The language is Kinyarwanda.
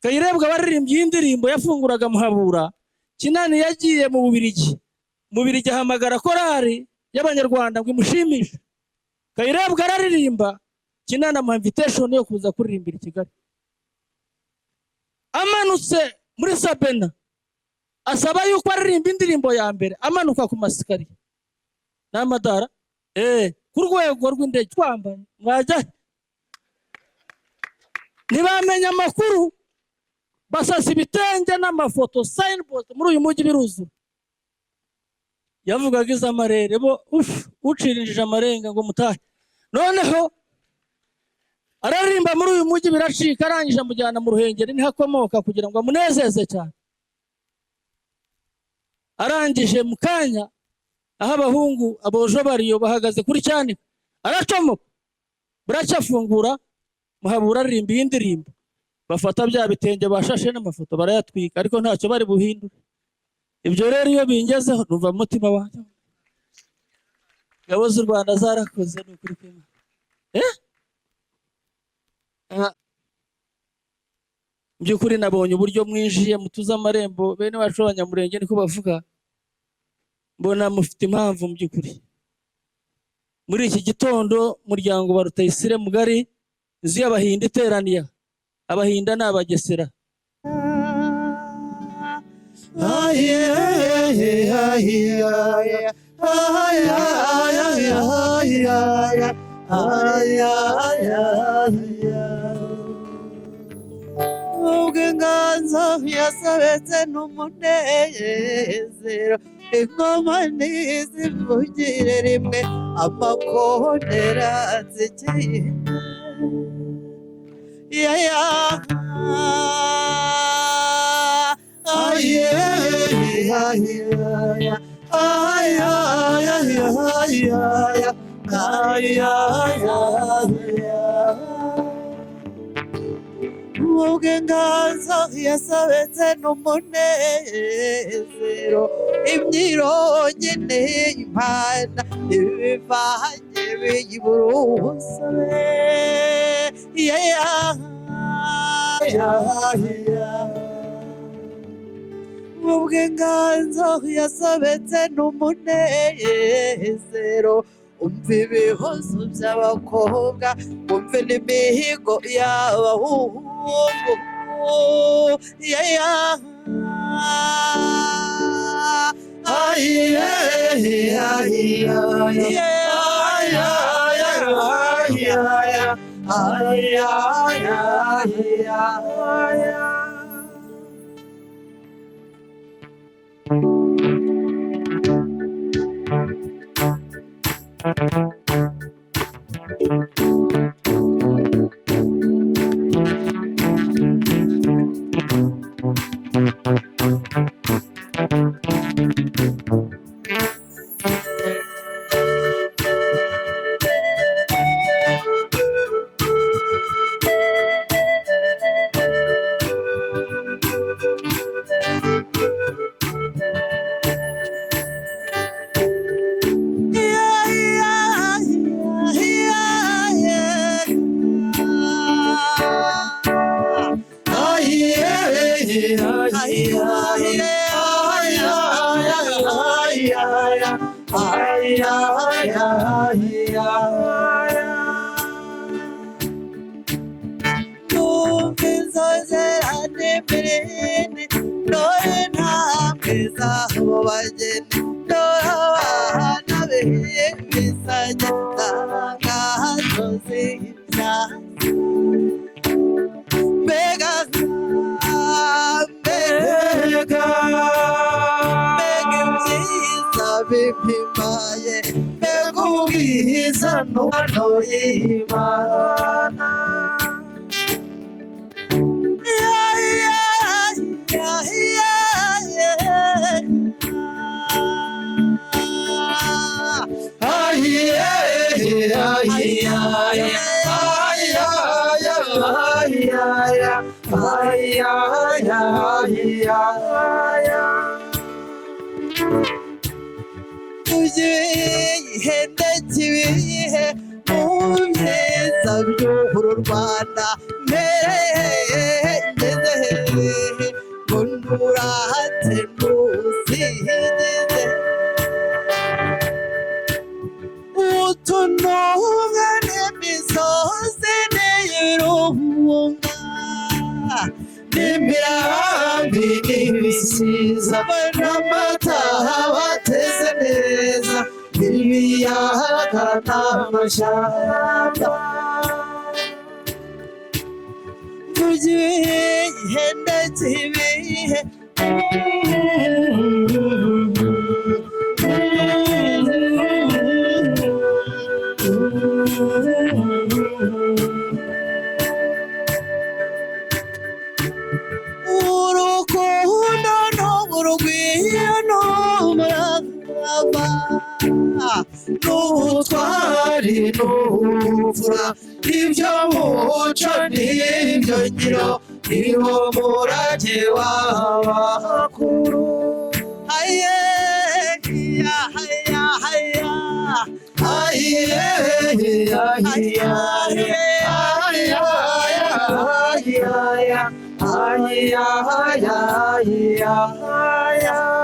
Kayirebwa baririmbye iyi ndirimbo yafunguraga Muhabura. Kinani yagiye mu Bubiligi, mu Bubiligi ahamagara korali y'Abanyarwanda ngo imushimishe. Kayirebwa araririmba, Kinani amuha invitation yo kuza kuririmbira i Kigali. Amanutse muri Sabena asaba yuko aririmba indirimbo ya mbere, amanuka ku masikariye n'amadara ku rwego rw'indege twambaye mwajya ntibamenya amakuru, basasa ibitenge n'amafoto signpost muri uyu mujyi biruzura. Yavugaga iz'amarere bo ucirinjije amarenga ngo mutahe. Noneho araririmba muri uyu mujyi biracika, arangije amujyana mu Ruhengeri niho akomoka kugira ngo amunezeze cyane. Arangije mu kanya aho abahungu abojo bariyo bahagaze kuri cyanika, aracomoka buracyafungura Muhabura aririmba iyi ndirimbo, bafata bya bitenge bashashe n'amafoto barayatwika, ariko ntacyo bari buhindure. Ibyo rero iyo bingezeho numva mu mutima wanjye ingabo z'u Rwanda zarakoze, ni ukuri kw'Imana. Mu by'ukuri nabonye uburyo mwinjiye mutuze amarembo bene wacu b'Abanyamurenge, niko bavuga, mbona mufite impamvu. Mu by'ukuri muri iki gitondo umuryango wa Rutayisire mugari, inzu y'Abahinda iteraniye, Abahinda ni Abagesera. Ubwo inganzo yasobetse n'umunezero, ingoma ntizivugire rimwe, amakondera nzikiye ya ubwo inganzo yasobetse n'umunezero, imyirongi n'impanda ibivange biyibura ubusabe. Ubwo inganzo yasobetse n'umunezero, umva ibihozo by'abakobwa, umve n'imihigo y'abahungu. Numva inzogera n'imirindi, dore intambwe z'abo bageni, dore abana b'imisage zangazo z'ibyaha. Mbega mbega mbega ibyiza bimpimaye, mbega ubwiza n'ubwano y'Imana. Tugihe ndakibihe mu byiza by'uru Rwanda, mbere ngeze. N'imirambi n'ibisiza n'amata bateze neza, ibiyaga n'amashyamba. Tugihe ndetse ibihe. Urukundo n'urugwiro n'umurava n'ubutwari n'ubupfura, ibyo muco n'ibyo ngiro, niwo murage w'abakuru. Aye, ya, haya, haya. Aye, aye, aye, aye, aye, aye, aye, aye.